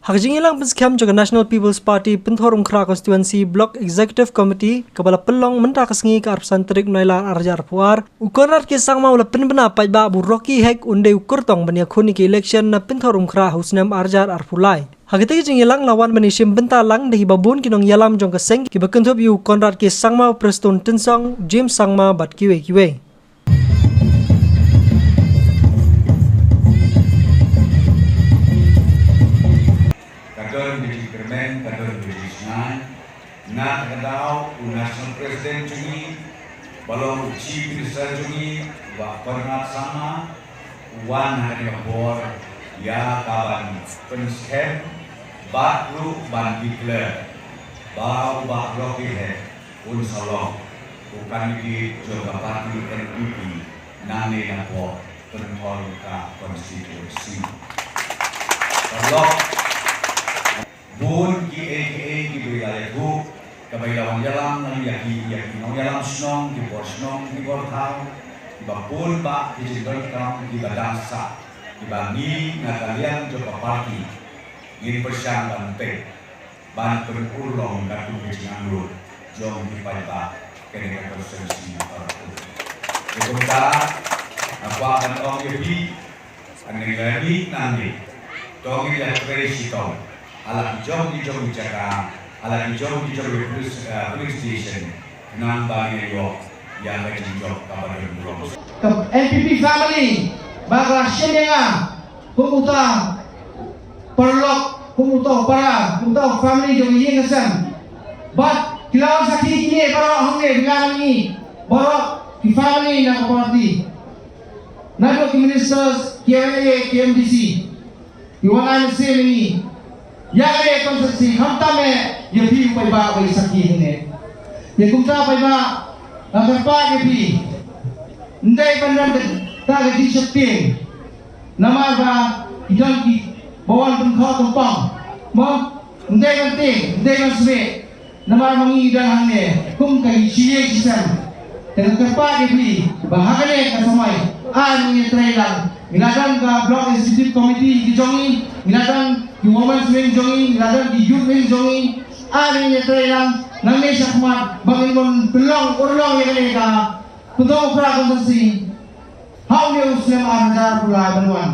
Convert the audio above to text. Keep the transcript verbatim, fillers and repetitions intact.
Ha ka jingïalang pynskhem jong ka National People's Party Pynthorumkhrah Constituency Block Executive Committee kaba la pynlong mynta ka sngi ka arphew san tarik Nailar arhajar arphew ar, u Conrad K Sangma u la pynbna paidbah ba u Rocky Hek un dei u kyrtong ban ïakhun ïa ka election na Pynthorumkhrah ha u snem arhajar arphew lai. Ha katei ka jingïalang la wan ban ïashim bynta lang da kiba bun ki nongïalam jong ka seng kiba kynthup ïa u Conrad K Sangma, u Prestone Tynsong, James Sangma bad kiwei kiwei. Ka don ka jingkyrmen, ka don ka jingsngaid. Na kata ka daw u National President jong ngi, ba long u Chief Minister jong ngi, Bah Conrad Sangma, u wan ha kane ka por ïa ka ban pynskhem bad ruh ban declare ba u Bah Rocky Hek un sa long u candidate jong ka party N P P nangne na pdeng Pynthorumkhrah constituency. Paralok, bun kiei kiei kiba la ïathuh, kaba la wan ïalam nang ïa ki, ïa ki nongïalam shnong, ki bor shnong, ki bor thaw, kiba bun bah ki jingdonkam kiba dang sah, kiba ngi na ka liang jong ka party ngin pyrshang ban peit ban pynurlong katkum ka jingangnud jong ki paidbah kane ka constituency baroh. Te kumta nga kwah ban ong ïa phi, hangne la mih nangne, to ngin ïatrei shitom ha la ki jong ki jong ki jaka, ha la ki jong ki jong ki police, eh, police station, khnang ba ngin ïoh ïa ka jingjop kaba don burom. Ka N P P family ba ka la shim ïa nga kum uta paralok, kum uta u para, kum uta u family jong ka ïing ka sem. Bad ki la wan sakhi kine baroh hangne, ki la wan ngi baroh ki family na ka party, naduh ki ministers, ki M L A, ki M D C, ki wan ai mynsiem ïa ngi. Ïa kane ka constituency, khamtam eh ïa phi u paidbah ba ïa sakhi hangne. Ïa kumta paidbah, nga kyrpad ïa phi, ym dei ban don kata ka jingsheptieng. Namar ba ki don kiba wan pynkhot pynpang. Mo, ym dei ban tieng, ym dei ban sbeh. Namar ma ngi don hangne kum ka shisien shisien. Te nga kyrpad ïa phi ba ha kane ka samoi ai ma ngi ïatrei lang. Ngi la don ka Block Executive Committee ki jong ngi, ngi la don ki Women's Wing jong ngi, ngi la don ki Youth Wing jong ngi. Ai ma ngi ïatrei lang nangne shakhmat ba ngin mon pynlong urlong ïa kane ka Pynthorumkhrah constituency ha une u snem arhajar arphew lai ban wan.